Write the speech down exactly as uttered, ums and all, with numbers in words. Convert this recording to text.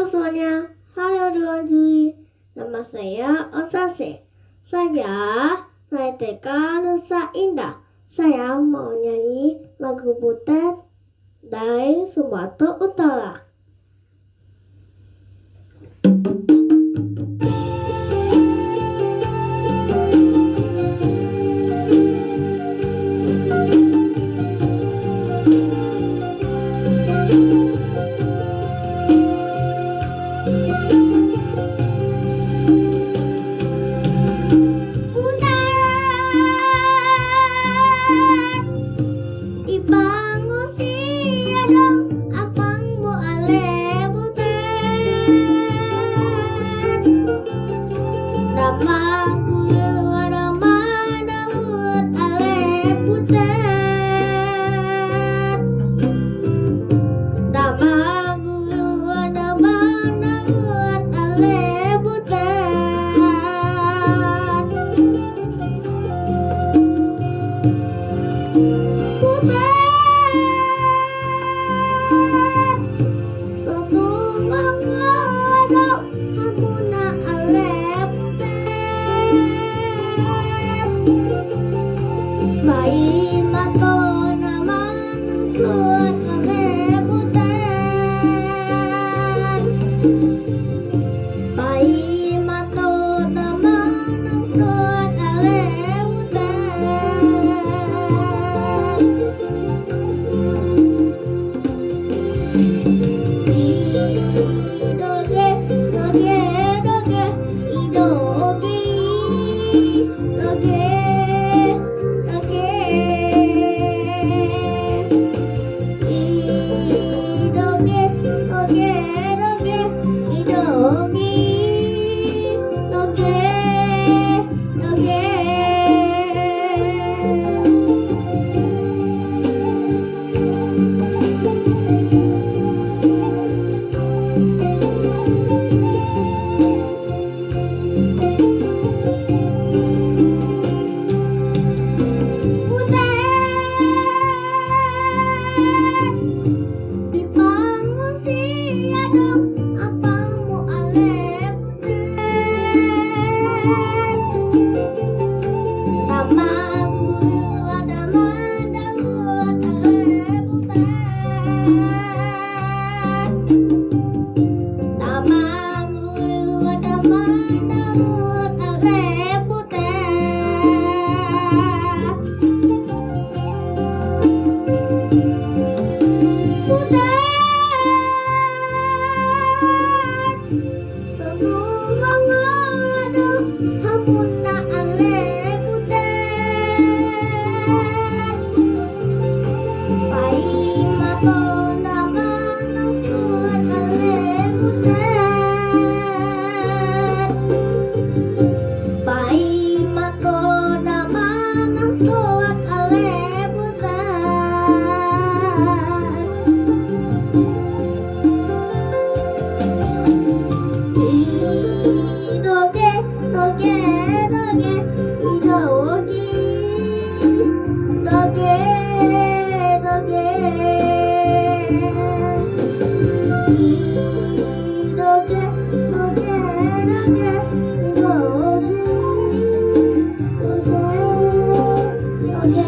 Songon i, halo dua jui, nama saya Osase. Saya dari T K Nusa Indah. Saya mau nyanyi lagu Butet dari Sumatera Utara. Butet. Dipangusi adong ampangmu ale Butet. Ndang maguru adong mandaut ale Butet. Ndang maguru adong mandaut ale Butet. Butet. So tung adong hamuna ale Butet. Paima tona manang suhat ale Butet. Paima tona manang suhat ale Butet. I doge, doge, doge, i doge, doge, doge. I doge, doge, doge, i doge, doge, doge. Butet. Dipangusi adong ampangmu ale Butet. Ndang maguru adong mandaut ale Butet. Ndang maguru adong mandaut ale Butet. Butet. So tung adong hamuna ale Butet. Paima tona manang suhat ale Butet. Paima tona manang suhat ale Butet. I doge, doge, doge, i doge, doge, doge. I doge, doge, doge, i doge, doge, doge.